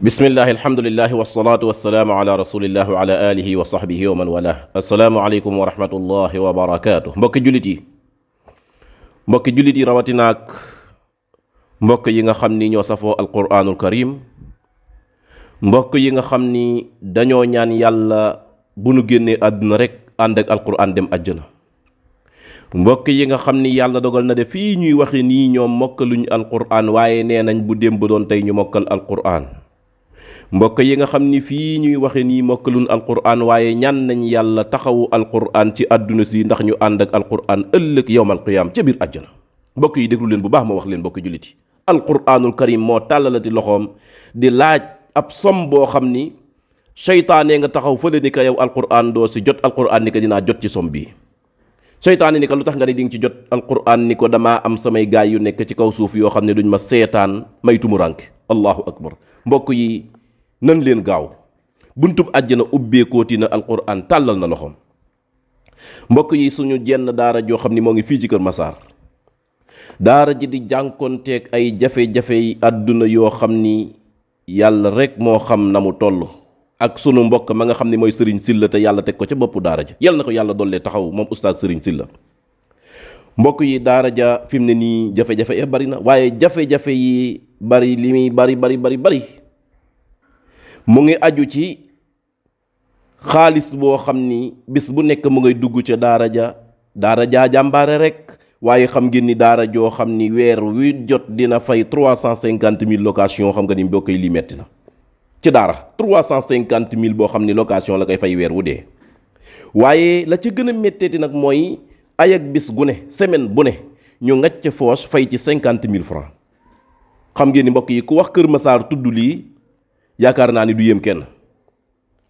bismillahi alhamdulillahi wasalaatu wasalaamu ala rasulillah wa ala alihi wa sahbihi wa man wala asalaamualeykum wa rahmatullahi wa barakaatu. mbokki jullit yi rawatinaak mbokk yi nga xam ni ñoo safoo alquraanul karim, mbokk yi nga xam ni dañoo ñaan yàlla bu nu génnee àdduna rek ànd ak alquraan dem àjjana. mbokk yi nga xam ni yàlla dogal na de fii ñuy waxe nii ñoom mokkaluñu alquraan, waaye nee nañ bu démb doon tey ñu mokkal alquraan. mbokk yi nga xam ni fii ñuy waxe nii mokkaluñu alquraan, waaye ñaan nañ yàlla taxawu alquraan ci àdduna si ndax ñu ànd ak alquraan ëllëg yowmal qiyaam ca biir àjjana. mbokk yi déglu leen bu baax ma wax leen mbokki jullit yi, alquraanul karim moo tàllalati loxoom di laaj ab som boo xam ni seytaane nga taxaw fële ni ka yow alquraan doo si jot. alquraan ni ko dinaa jot ci som bii. seytaane ni ko lu tax nga ne di nga ci jot. alquraan ni ko damaa am samay gaay yu nekk ci kaw suuf yoo xam ne duñ ma seetaan may tumuranke. allahu akbar. mbokk yi nan leen gaaw, buntub àjjana ubbeekooti na, alquraan tàllal na loxoom. mbokk yi suñu jenn daara joo xam ni moo ngi fii ci Kër Massar, daara ji di jànkonteeg ay jafe-jafe yi àdduna yoo xam ni yàlla rek moo xam na mu toll, ak sunu mbokk ma nga xam ne mooy Serigne Sylla te yàlla teg ko ca boppu daara ja. yàlla na ko yàlla dollee taxaw moom oustaz Serigne Sylla. mbokk yi daara ja fi mu ne nii jafe-jafe ya bari na, waaye jafe-jafe yi bari li muy bari mu ngi aju ci xaalis boo xam ni bis bu nekk mu ngay dugg ca daara jaa jàmbaare rek, waaye xam ngeen ni daara joo xam ni weer wi jot dina fay 350 000 location. xam nga ni mbokk yi lii metti na ci daara. 350 000 boo xam ni location la koy fay weer wu dee. waaye la ci gën a métteeti nag mooy ay ak bis gu ne, semaine bu ne ñu ngacc foos fay ci 50 000 francs. xam ngeen ni mbokk yi ku wax Kër Massar tudd lii yaakaar naa ni du yéem kenn.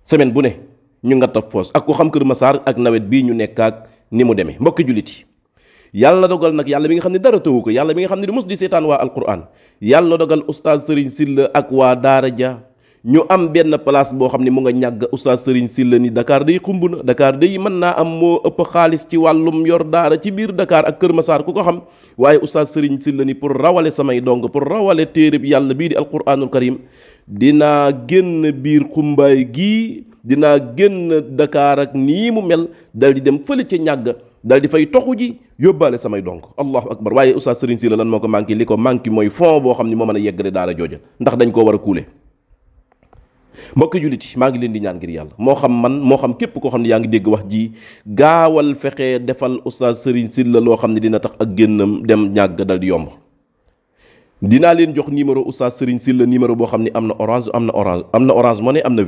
semaine bu ne ñu ngatta foos, ak ku xam Kër Massar ak nawet bii ñu nekk ak ni mu demee. mbokki jullit yi, yàlla dogal nag, yàlla mi nga xam ne dara tëwu ko, yàlla mi nga xam ne di mos di seetaan waa alquran, yàlla dogal oustaz Serigne Sylla ak waa daara ja ñu am benn place boo xam ne mu nga ñàgg. oustaz Serigne Sylla ni Dakar day xumb na, Dakar day mën naa am moo ëpp xaalis ci wàllum yor daara ci biir Dakar ak Kër Massar ku ko xam. waaye oustaz Serigne Sylla ni pour rawale samay dong, pour rawale téereb yàlla bii di alquranul karim, dinaa génn biir xumbaay gii, dinaa génn Dakar ak nii mu mel, dal di dem fële ca ñàgg, dal di fay toxu ji yóbbaale samay donc. allahu akbar. waaye oustaz Serigne Sylla lan moo ko manqué? li ko manqué mooy fond boo xam ne moo mën a yeggale daara jooja, ndax dañ koo war a kuule. mbokki jullit yi, maa ngi leen di ñaan ngir yàlla, moo xam man moo xam képp koo xam ne yaa ngi dégg wax ji, gaawal fexe defal oustaz Serigne Sylla loo xam ne dina tax ak génnam dem ñàgg dal di yomb. dinaa leen jox numéro oustaz Serigne Sylla, numéro boo xam ne am na orange am na orange money, am na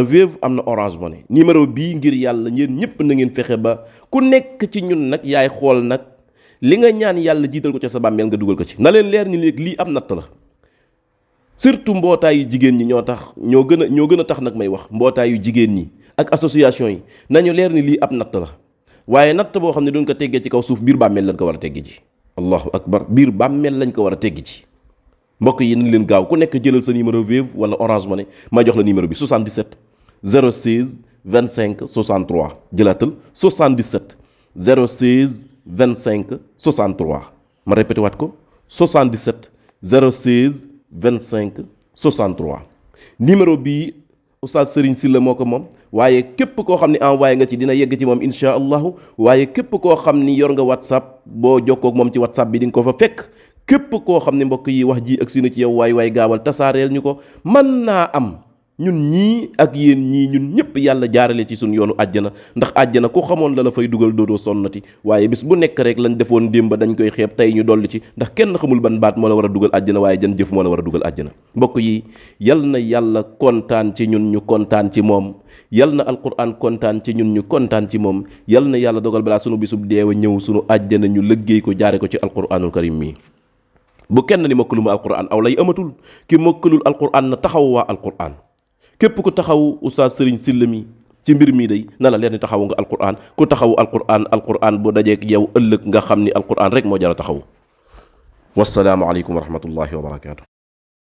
Wave, am na orange money. numéro bii ngir yàlla ñeen ñëpp na ngeen fexe ba ku nekk ci ñun nag yaay xool nag li nga ñaan yàlla jiital ko ca sa bàmmeel nga dugal ko ci. na leen leer ni léegi lii am natt la. surtout mbootaayu jigéen ñi ñoo gën a tax nag may wax, mbootaayu jigéen ñi ak association yi nañu leer ni lii ab natt la, waaye natt boo xam ne duñ ko teggee ci kaw suuf, biir bàmmeel lañ ko war a teggi ji. allahu akbar. biir bàmmeel lañ ko war a teggi ji. mbokk yi nañ leen gaaw, ku nekk jëlal sa numéro Wave wala Orange Money, ma jox la numéro bi 77 016 25 63. jëlaatal 77 016 25 63. ma répété waat ko 77 016 25 63. numéro bii oustaz Serigne Sylla moo ko moom, waaye képp koo xam ne envoyé nga ci dina yegg ci moom insha allahu. waaye képp koo xam ni yor nga whatsapp, boo jokkoo ak moom ci whatsapp bi di nga ko fa fekk. képp koo xam ne mbokk yi wax ji ak si na ci yow, waay gaawal tasaareel ñu ko. mën naa am ñun ñii ak yéen ñii, ñun ñëpp yàlla jaarale ci suñu yoonu àjjana, ndax àjjana ku xamoon la fay dugal doodoo sonnati. waaye bis bu nekk rek lañ defoon démb dañ koy xeeb, tey ñu dolli ci, ndax kenn xamul ban baat moo la war a dugal àjjana, waaye jan jëf moo la war a dugal àjjana. mbokk yi, yal na yàlla kontaan ci ñun ñu kontaan ci moom, yal na alquran kontaan ci ñun ñu kontaan ci moom, yal na yàlla dogal balaa sunu bisub deewa ñëw sunu àjjana ñu liggéey ko jaare ko ci alquranul karim mi. bu kenn ni mokkalu ma alquran aw lay amatul, ki mokkalul alquran na taxaw waa alquran. képp ku taxaw oustaz Serigne Sylla mi ci mbir mii day na la leer ni taxaw nga alquran. ku taxaw alquran bu dajeek yow ëllëg nga xam ni alquran rek moo jar a taxaw. wassalaamu aleykum wa rahmatullahi wa barakaatu.